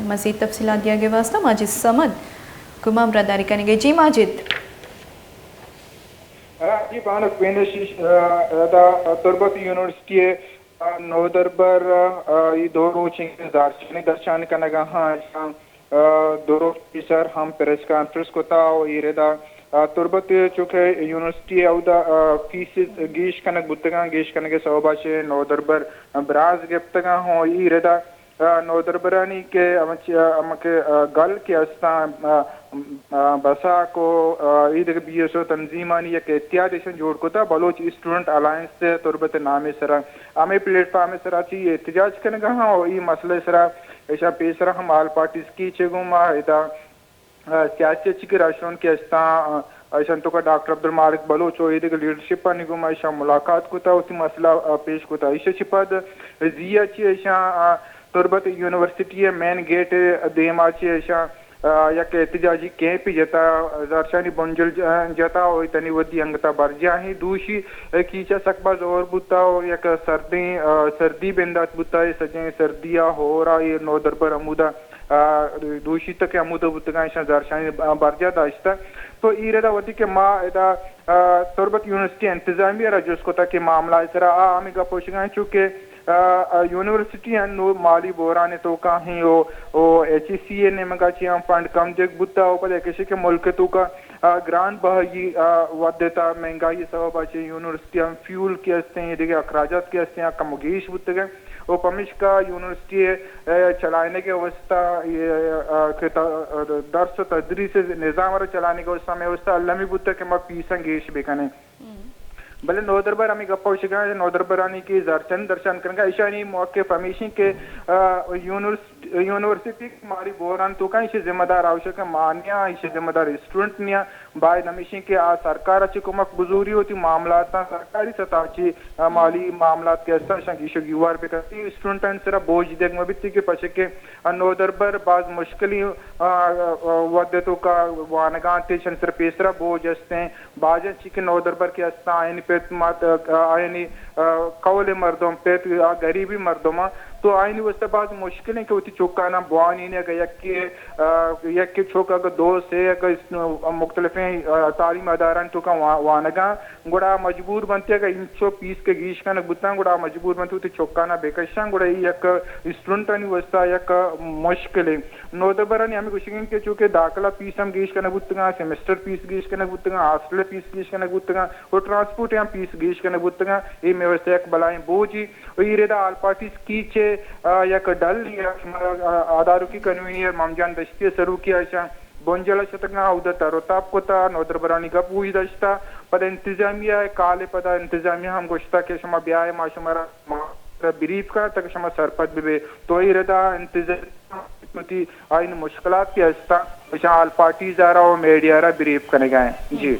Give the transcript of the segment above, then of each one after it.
مزید تفصیلات دیگ ءِ واستہ ماجد صمد گوں ما ہمراہداری کنگ ءَ۔ جی ماجد۔ آ، جی بانک بینش، آ، دا تربت یونیورسٹی ءِ، آ، نودربر، آ، اے دو روچیں کہ زہرشانی درشان کنگ ءَ ہاں، ایشاں، آ، دو روچ پیسر ہم پریس کانفرنس کتا و اے ردا، آ، تربت چونکہ یونیورسٹی اودا، آ، فیس گیش کنگ بوتگاں، گیش کنگ ءِ سبب ءَ چہ نودربر براز گپتگاں ہوں اے ردا آ، نودربرانی کہ ہمچ-، آ، ہمکہ، آ، گل کہ استاں، آ، آ، بساک و، آ، اے دگہ بی ایس او تنظیمانی یک اتحاد ایشاں جوڑ کتا، بلوچ اسٹوڈنٹ الائنس تربت نامے سرا، ہمے پلیٹ فارم سرا چی احتجاج کنگا ہاں و اے مسئلہ سرا ایشاں پیسرا ہم آل پارٹیز کی چہ گوں ما ادا آ، سیاسی چی کہ رہشون کہ استاں، آ، ایشان توکا ڈاکٹر عبدالمالک بلوچ و اے دگہ لیڈرشپ آنی گوما ایشان ملاقات کتا، وتی مسئلہ، آ، پیش کتا۔ ایشا چی پد زی ءَ چی ایشان، آ، تربت یونیورسٹی ءِ مین گیٹ ءِ دیما چی ایشان، آ، یک احتجاجی کیمپ جتا، زہرشانی بنجل ج-، جتا و تنی ودی انگتا برجاہیں دوشی، آ، کیچا سک باز اور بوتا و یک سردیں، آ، سردی بندات بوتا، اے سجیں سردی ءَ ہور ءَ اے نودربر ہمودا آ، دوشی تک ہمود بوتگاں، ایشاں زہرشانی برجا داشتہ۔ تو اے ردا وتی کہ ما ادا، آ، تربت یونیورسٹی انتظامیہ را جست کتا کہ معاملہ سرا آ ہمیں گپ ہوشگاں، چونکہ، آ، آ، یونیورسٹی انو مالی بحران توکا ہیں و، و ایچ ای سی ءِ نیمگا چی ہم فنڈ کم دیگ بوتا و پدا کشے کہ ملک توکا، آ، گران بہائی، آ، ودتا مہنگائی سبب چہ یونیورسٹی ہم فیول کہ استیں، دیگہ اخراجات کہ استیں، آ کم و گیش بوتگاں۔ و پمیشکا یونیورسٹی ءِ، آ، چلائینگ ءِ واسطہ، آ، آ، کہ تا-، آ، درس و تدریس ءِ نظام ءَ را چلائینگ ءِ واسطہ ہمے واسطہ المی بوتگ کہ ما پیساں گیش بکنیں۔ بلے نودربر ہمے گپ ءَ گوشگا، نودربرانی کہ زہرشانی درشان کنگا، ایشانی موقف ہمیشی کہ، آ، یونیورس-، یونیورسٹی مالی بحران توکا ایشی ذمہ دار آوشک مانیاں، ایشی ذمہ دار اسٹوڈنٹ نیاں۔ باید ہمیشیں کہ آ سرکار ءَ چہ کمک بزوری وتی معاملاتاں سرکاری سطح ءَ چہ، آ، مالی معاملات کہ استاں، اشاں گیش و گیوار بہ کنت۔ اسٹوڈنٹانی سرا بوجھ دیگ مہ بیت کہ پرچہ کہ، آ، نودربر باز مشکلیں، آ، آ، وھد ءِ توکا وانگا انت، اشانی سرا پیسرا بوجھ استیں۔ بازیں چی کہ نودربر کہ استاں، آیانی پت مات، آ، آیانی، آ، کول مردم پت، آ، غریبی مردم آں۔ تو آیانی واسطہ باز مشکل انت کہ وتی چکاناں بوانین۔ اگہ یکے، آ، یکے چک اگہ دو سے اگہ اس-، مختلفیں، آ، تعلیم اداران توکا وا-، وانگاں، گڑا مجبور بنت اگہ انچو پیس کہ گیش کنگ بوتاں، گڑا مجبور بنت وتی چکاناں بکشاں، گڑا اے یک اسٹوڈنٹانی واسطہ یک مشکلے۔ نودربرانی ہمے گوشگ انت کہ چونکہ داخلہ پیس ہم گیش کنگ بوتگاں، سمسٹر پیس گیش کنگ بوتگاں، ہاسٹل پیس گیش کنگ بوتگاں، و ٹرانسپورٹ ہم پیس گیش کنگ بوتگاں، اے مئے واسطہ یک بلاہیں بوجھے۔ و اے ردا آل پارٹیز کی چہ، آ، یک ڈل یا شمارا، آ، آداروکی کنوینئر مام جان دشتی سروکی اشاں بنجل شتگاں، اودا تر و تاب کتا، نودربرانی گپ گوش داشتا۔ پدا انتظامیہ کال پدا انتظامیہ ہم گوشتا کہ شما بیائے ما شمارا، ما بریف کن تاکہ شما سرپد ببے۔ تو اے ردا انتظامیہ وتی آئین مشکلات کہ استاں، اشاں آل پارٹیز ءَ را و میڈیا ءَ را بریف کنگا ہیں۔ جی۔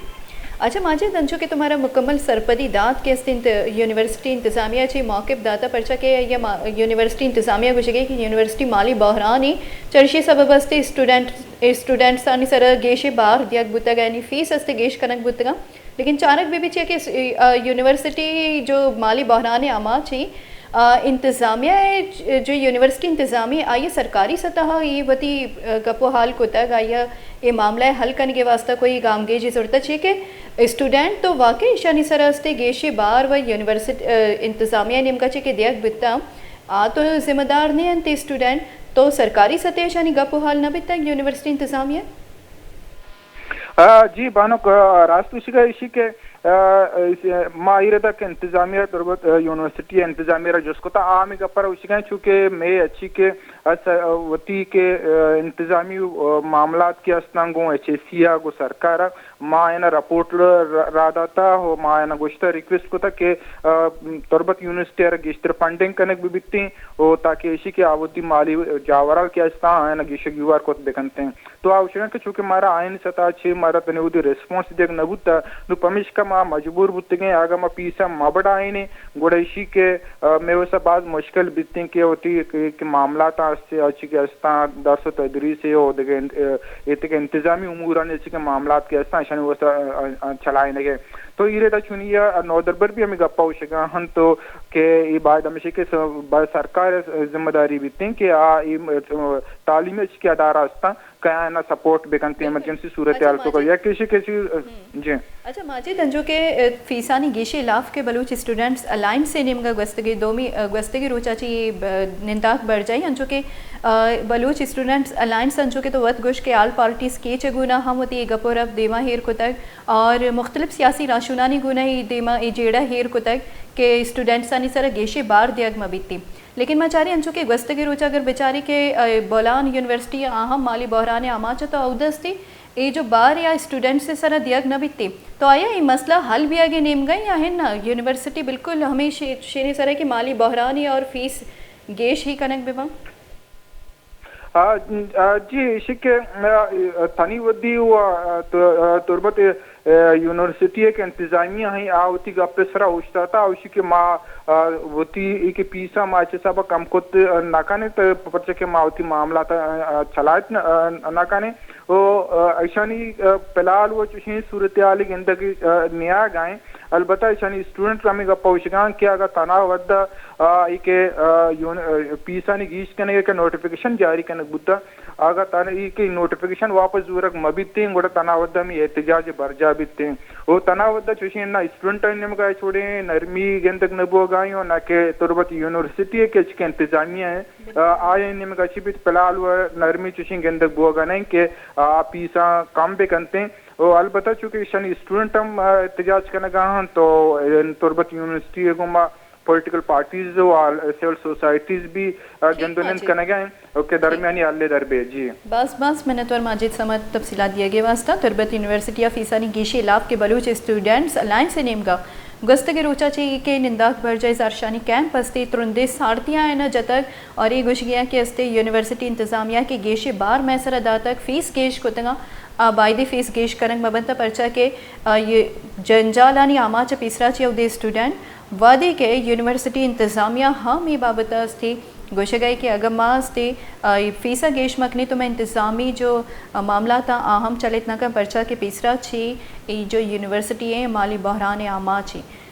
اچھا ماجد، انچو کہ تمہارا مکمل سرپدی دات کہ است انت، یونیورسٹی انتظامیہ چی موقف داتا، پرچا کہ یہ ما-، یونیورسٹی انتظامیہ گوشگے کہ یونیورسٹی مالی بحرانی چرشی سبب است، اسٹوڈنٹ، اسٹوڈنٹس آنی سر گیشے بار دیگ بوتگ، یعنی فیس است گیش کنگ بوتگا۔ لیکن چارگ بہ بیت چیا کہ س-، آ، یونیورسٹی جو مالی بحران ءِ ہما چی، آ، انتظامیہ ءِ ج-، جو یونیورسٹی انتظامیہ آئی سرکاری سطح ءَ اے وتی، آ، گپ و حال کتگ، آئی ءَ اے معاملہ ءِ حل کنگ ءِ واستہ کوئی گامگیجی زرتہ چی کہ اسٹوڈنٹ تو واقعی ایشانی سر ءَ است گیشی بار و یونیورسٹی، آ، انتظامیہ ءِ نیمگا چی کہ دیگ بیتہ، آ تو ذمہ دار نہ انت اسٹوڈنٹ، تو سرکاری سطح ءَ ایشانی گپ و حال نہ بیتگ یونیورسٹی انتظامیہ؟ آ، جی بانک، آ، راست گوشگ ءَ ایشی کہ، آ، اس-، ما اے ردا کہ انتظامیہ تربت، آ، یونیورسٹی ءِ انتظامیہ را جست کتا، آ ہمے گپ ءَ را گوشگ ءَ چونکہ مئے اچی کہ، آ، س-، آ، وتی کہ، آ، انتظامی، آ، معاملات کہ استاں گوں ایچ ای سی ءَ گوں سرکار ءَ، ما آیانا رپورٹ را، را داتا و ما آیانا گوشتا ریکویسٹ کتا کہ، آ، تربت یونیورسٹی ءَ را گیشتر فنڈنگ کنگ بہ بیتیں و تاکہ ایشی کہ آ وتی مالی جاورال کہ استاں آیانا گیش و گیوار کت بکنتیں۔ تو آ گوشگاں کہ چونکہ مارا آئین سطح چہ مارا تنی وتی ریسپانس دیگ نہ بوتا، نو پمیشکا ما مجبور بوتگیں اگاں ما پیسا ما بڑائینیں، گڑا ایشی کہ، آ، مئے واسطہ باز مشکل بیتیں کہ وتی کہ، کہ معاملات ہستے، آ، چی کہ استاں درس و تدریس و دگہ ان-، آ، اے تک انتظامی امورانی چی کہ معاملات کہ استاں، اشانی واسطہ، آ، آ، آ، چلائینگے۔ تو اے ردا چونی آ نودربر بھی ہمیں گپا گوشگا ہن تو کہ اے باید ہمیشہ کہ س-، باید سرکار ذمہ داری بیتیں کہ آ، اے، آ، تعلیمی چی کہ ادارہ استاں کہ آیانا سپورٹ بکنت ایمرجنسی صورتحال تو۔ یک ایشی کہ چی، جی۔ اچھا ماجد، انچو کہ فیسانی گیشی لاف کہ بلوچ اسٹوڈنٹس الائنس ء نیمگا گوستگی دومی گوستگی روچا چی ننداک برجائی، انچو کہ بلوچ اسٹوڈنٹس الائنس انچو کہ تو وت گوش کہ آل پارٹیز کیچ گونا ہم وتی گپ و رپ دیما ہیر کتگ اور مختلف سیاسی راہشونانی گونا ای دیما ای جیڑہ ہیر کتگ کہ اسٹوڈنٹسانی سرا گیشی بار دیگ مہ بیتی۔ لیکن ما چاری انچو کہ گوستگی روچا اگر بچاری کہ بولان یونیورسٹی آ ہم مالی بحران آماچ تو اودستی اے جو بار یا اسٹوڈنٹس ء سرا دیگ نہ بیتی، تو آیا اے مسئلہ حل بیاگے نیمگا یا ہن نہ؟ یونیورسٹی بالکل ہمیں شے-، شینے سرا کہ مالی بحرانی اور فیس گیش ہی کنگ بباں؟ آ، آ، جی، ایشی کہ، آ، تنی ودی و، آ، ت-، آ، تربت، آ، یونیورسٹی کہ انتظامیہ ہیں، آ وتی گپ سرا اوشتاتا، اوشی کہ ما، آ، وتی ای کہ پیسا ما چہ سبا کم کت، آ، نہ کنیں، تو پرچہ کہ ما وتی معاملات، آ، آ، چلائت نہ، آ، نہ کنیں۔ و، آ، ایشانی، آ، پلال و چشیں صورتحال گندگ، آ، نیاگ آئیں۔ البتہ ایشانی اسٹوڈنٹ ہمیں گپا اوشگاں کہ اگاں تنا ودا، آ، ای کہ، آ، یون-، آ، پیسانی گیش کنگ کہ نوٹیفکیشن جاری کنگ بوتا، اگاں تنا ای کہ نوٹیفکیشن واپس زورگ مہ بیتیں، گڑا تنا ودا ہمیں احتجاج برجا بیتیں۔ و تنا ودا چوشیں نہ اسٹوڈنٹانی نیمگا چوڑیں نرمی گندگ نہ بوگائیں و نہ کہ تربت یونیورسٹی کہ اچ کہ انتظامیہ ہیں، آ، آیانی نیمگا چی بیت، پلال و نرمی چوشیں گندگ بوگا نہیں کہ آ پیساں کم بکنتیں۔ و البتہ چونکہ ایشانی اسٹوڈنٹ ہم، آ، احتجاج کنگا ہن تو، آ، تربت یونیورسٹی گوما پولیٹیکل پارٹیز و آل-، سول سوسائٹیز بھی، آ، ٹھیک گند و نند ماجد۔ کنگا ہیں۔ اوکے، ٹھیک۔ درمیانی حل در بے، جی۔ باز باز منتوار ماجد صمد تفصیلات دیگے واسطہ۔ تربت یونیورسٹی آ فیسانی گیشی لاف کہ بلوچ اسٹوڈنٹس الائنس نیمگا گوستگی روچا چہ ای کہ ننداک برجائے زہرشانی کیمپ استے ترندے سارتی آئینا جتگ اور ای گوشگیا کہ استے یونیورسٹی انتظامیہ کہ گیشی بار مئے سرا داتگ، فیس گیش کتگاں، آ بایدی فیس گیش کنگ مبنتا پرچا کہ، آ، یہ جنجالانی آماچ پیسرا چہ اودے اسٹوڈنٹ وہدے کہ یونیورسٹی انتظامیہ ہم اے بابت ء استی گوشگ ء کہ اگاں ما استی، آ، فیس ء گیش مکنی تو مئے انتظامی جو، آ، معاملات آں آ ہم چلیت نہ کن پرچا کہ پیسرا چی ای جو یونیورسٹی ء مالی بحران ء آماچ ای۔